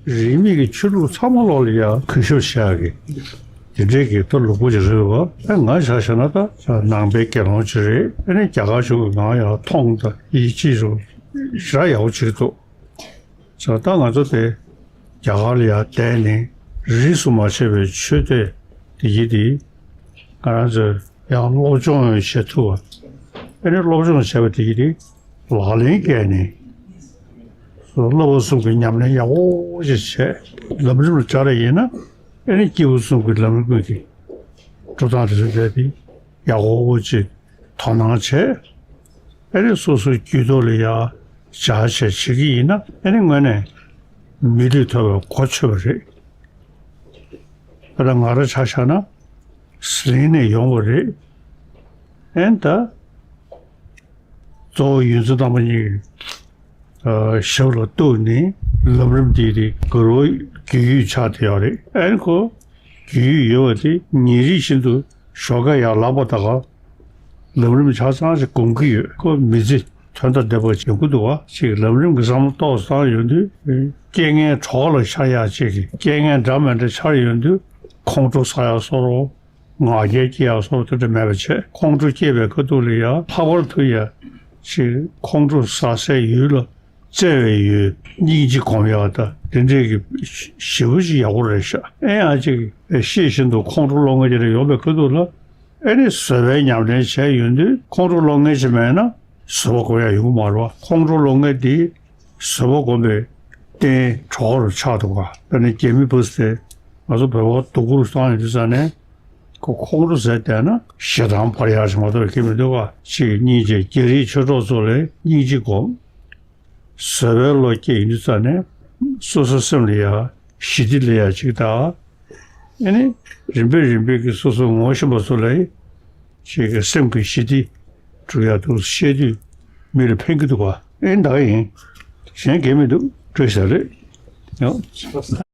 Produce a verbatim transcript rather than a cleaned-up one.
རིས་མེད་ཀྱི་ཆོས་ལུགས་ཚང་མ་ལོག་ལ་ཡ་གུས་ཞབས་བྱ་གི། དེ་འདྲའི་གི་ད་ལུག་པོ་ཅིག་རེད་བ། ཨེ་ང་ཆ་བཞག་ན་ད་ནང་པའི་དགེ་སློང་ཅིག་རེད། ཨེ་ནས་རྒྱ་གར་ཕྱོགས་ཀྱི་ངང་ཡ་མཐོང་དང་ཡིད་ཆེས་རུ་ཞེ་དྲག་ཡག་པོ་བྱེད་ཀྱི་འདུག་ད་ང་ཚོ་དེ་རྒྱ་གར་ལ་ཡ་བསྡད་ནས་རིས་སུ་མ་ཆད་པའི་ཆོས་དད་དེ་ཡིད་དེ་ང་རང་ཚོས་ཡང་སློབ་སྦྱོང་བྱེད་ཐུབ་པ། ཨེ་ནས་སློབ་སྦྱོང་བྱས་པ་དེ་ཡིན་དེ་ལག་ལེན་བཀལ་ནས་བསླབ་པ་གསུམ་གྱི་ཉམས་ལེན་ཡག་པོ་ཞིག་བྱས། ལམ་རིམ་ལ་སྦྱར་བ་ཡིན་ན་ཨེ་ནས་སྐྱེས་བུ་གསུམ་གྱི་ལམ་རིམ་ཀུན་གྱི་འགྲོ་སྟངས་དེ་ཚོ་བྱས་ཏེ་ཡག་པོ་ཅིག་དོ་སྣང་བྱས། ཨེ་ནས་སོ་སོའི་རྒྱུད་ཐོག་ལ་ཡ་སྦྱར་བྱས་བྱེད་ཀྱི་ཡིན་ན་ཨེ་ནས་དངོས་གནས་མི་ལུས་ཐོབ་པའི་གོ་ཆོད་པ་རེད། ད་ལྟ་ང་རང་ཆ་བཞག་ན་ཟི་ལིང་ནས་ཡོང་བ་རེད། ཨེ་ད་གཙོ་བོ་ཡོངས་འཛིན་རྣམ་པ་གཉིས་ཀྱི་ཞབས་ལ་གཏུགས་ནས་ལམ་རིམ་འདི་དེ་གུ་རུ་རྒྱུས་ཡོད་ཆགས་བསྡད་ཡོད་རེད། ཨེ་ཁོ་རྒྱུས་ཡོད་ཡོད་པ་དེ་ཉིན་རེ་བཞིན་དུ་ཞོགས་ཀ་ཡར་ལངས་པ་དང་ལམ་རིམ་ཆ་ཚང་ཞིག་སྒོམ་གྱི་ཡོད། ཁོ་མི་ཚེ་དོན་དང་ལྡན་པ་བྱེད་དགོས་འདུག་བ། ཅིག་ལམ་རིམ་གྱི་བསམ་བློ་ཏོག་ཙམ་ཡོང་དུས་རྐྱེན་ངན་གྲོགས་ལ་ཤར་ཡག་ཅིག་གི་རྐྱེན་ངན་འདྲ་མི་འདྲ་ཤར་ཡོང་དུས་ཁོང་ཁྲོ་ཟ་ཡག་བཟོ་འདྲ། ང་རྒྱལ་སྐྱེ་ཡག་བཟོ་འདྲ་དེ་འདྲ་མེད་པ་བྱས། ཁོང་ཁྲོ་སྐྱེས་པའི་ཁ་ཐུག་ལ་ཡ་ལྷག་པར་དུ་ཡ་ཅིག་ཁོང་ཁྲོ་ཟ་སའི་ཡུལ་ལ་བརྩེ་བའི་ཡུལ་སྙིང་རྗེ་སྒོམ་ཡག་དང་དེ་འདྲའི་གི་ཞེ་པོ་ཅིག་ཡག་པོ་རེད་ཤག་ཨེ་ཡང་ཅིག་ཤེས་བཞིན་དུ་ཁོང་ཁྲོ་སློང་མཁན་དེ་འདྲ་ཡོང་པའི་ཁ་ཐུག་ལ་ཨེ་ནི་བཟོད་པའི་ཉམས་ལེན་བྱས་ཡོང་དུས་ཁོང་ཁྲོ་སློང་མཁན་ཞིག་མེད་ན་བཟོད་པ་སྒོམ་ཡག་ཡོང་གི་མ་རེད་བ། ཁོང་ཁྲོ་སློང་མཁན་དེ་བཟོད་པ་སྒོམ་པའི་རྟེན་གྲོགས་རུ་ཆགས་འདུག་ག་དཔེར་ན་རྒྱ་མི་བུ་ཚོ་དེ་ང་ཚོ་བོད་པ་སྡུག་གུ་རུ་བཏང་ཡོང་དུས་ཙ་ནས་ཁོ་ཁོང་ཁྲོ་ཟ་བསྡད་ན་ཞེ་སྡང་བར་ཡག་ཞིག་མ་གཏོགས་ཁེལ་མི་འདུག་ག་གཅིག་གཉིས་བྱས་རྒྱ་རིགས་ཆོས་གྲོགས་ཚོ་ལ་སྙིང་རྗེ་སྒོམ། བཟོད་པའི་བློ་སྐྱེ་ཡོང་དུས་ཙ་ནས་སོ་སོ་སེམས་ལ་ཡ་ཞི་བདེ་སླེབས་ཡག་ཅིག་དང་། ཨེ་ནི་རིམ་པས་རིམ་པས་ཀྱི་སོ་སོ་ངོ་ཤེས་པ་ཚོ་ལ་ཅིག་གི་སེམས་ཀྱི་ཞི་བདེ་སྒྲུབ་ཡག་འདུག་བཤད་དུས་མི་ལ་ཕན་གྱི་འདུག་ག་ཨེ་ད་ཡིན། གཞན་གལ་མི་འདུག་སྤྲོད་བཞག་རེད། ཡང་།